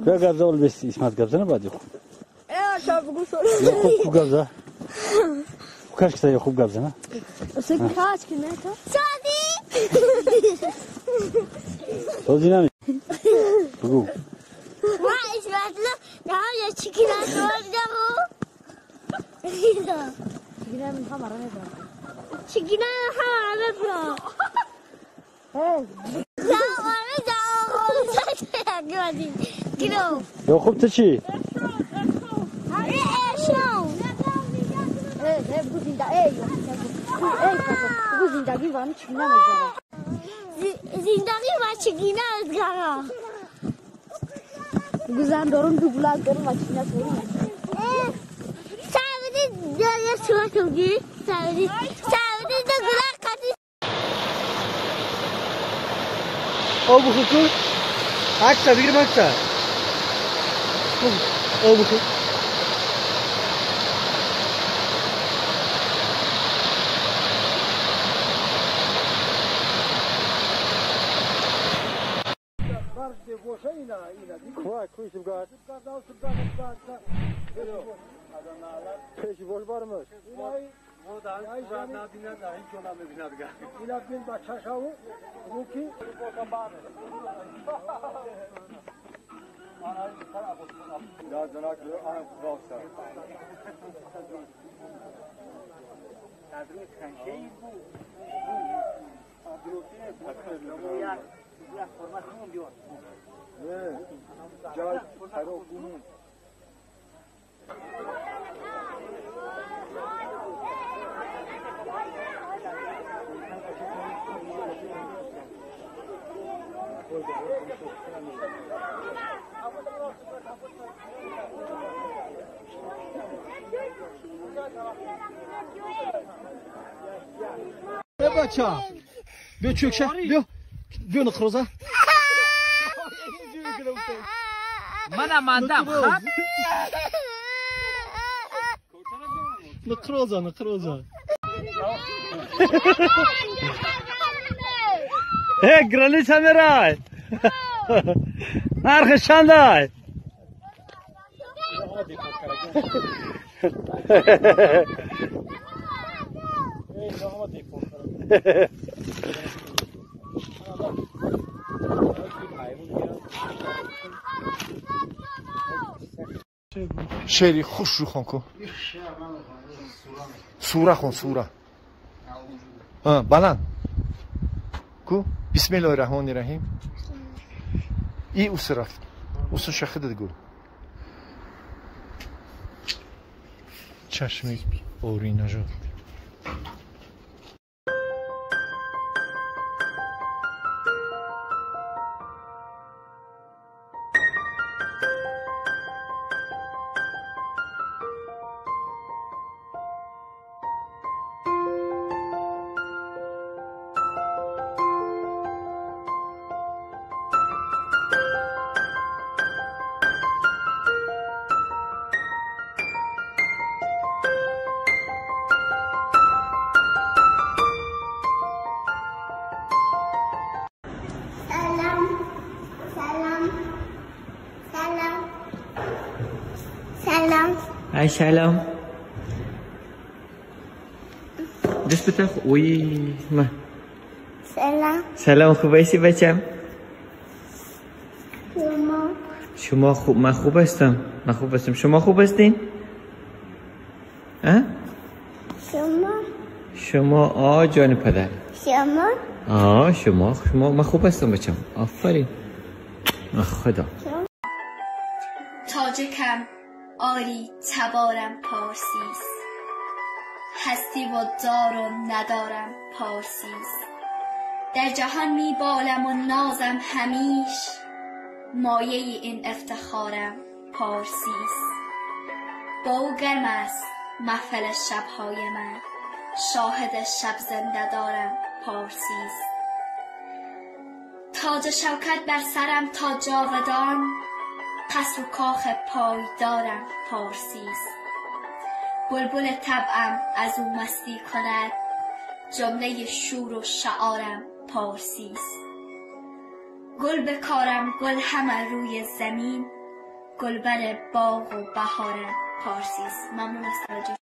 Gabza ol bes İsmet gabza ne badi خوب. خوب gabza. کاش که خوب gabza نه. کاش که نه تو. سازی. سازی نمی. بگو. ما اسمت لا نه یا چیکینا سوال دارو. چیکینا من هم آرامه برا. چیکینا هم آرامه برا. یا خوب تو چی؟ زندگی و چگینه ازگارا گوزن دارم دو گلال دارم و چگینه سورم سعودی داره سواتوگی سعودی سعودی دو گلال قطی او بخو عکسه بگیرم عکسه او بخو بچه بیا چوکشه بیا بیا نخروزه من ماندم خب نخروزه نخروزه ای گرلی سمیرای نرخ چنده شعری خوش رو خون کن سوره خون سوره بلند کو بسم الله الرحمن الرحیم ای اوس رفت اوس شخد گو چشمی اوری نژاد سلام دست بتخ وی ما سلام سلام خوب هستی بچم شما شما خوب من خوب هستم من خوب هستم شما خوب هستین ها شما شما آ جان پدر شما آ شما شما من خوب هستم بچم آفرین خدا تاجکم آری تبارم پارسیست هستی و دار و ندارم پارسیست در جهان می بالم و نازم همیش مایه این افتخارم پارسیست با او گرم است محفل شبهای من شاهد شب زنده دارم پارسیست تاج شوکت بر سرم تا جاودان قصر و کاخ پایدارم پارسیست بلبل طبعم از او مستی کند جمله شور و شعارم پارسیست. گل بکارم گل همه روی زمین، گلبر باغ و بهارم پارسیست. ممنون از توجه.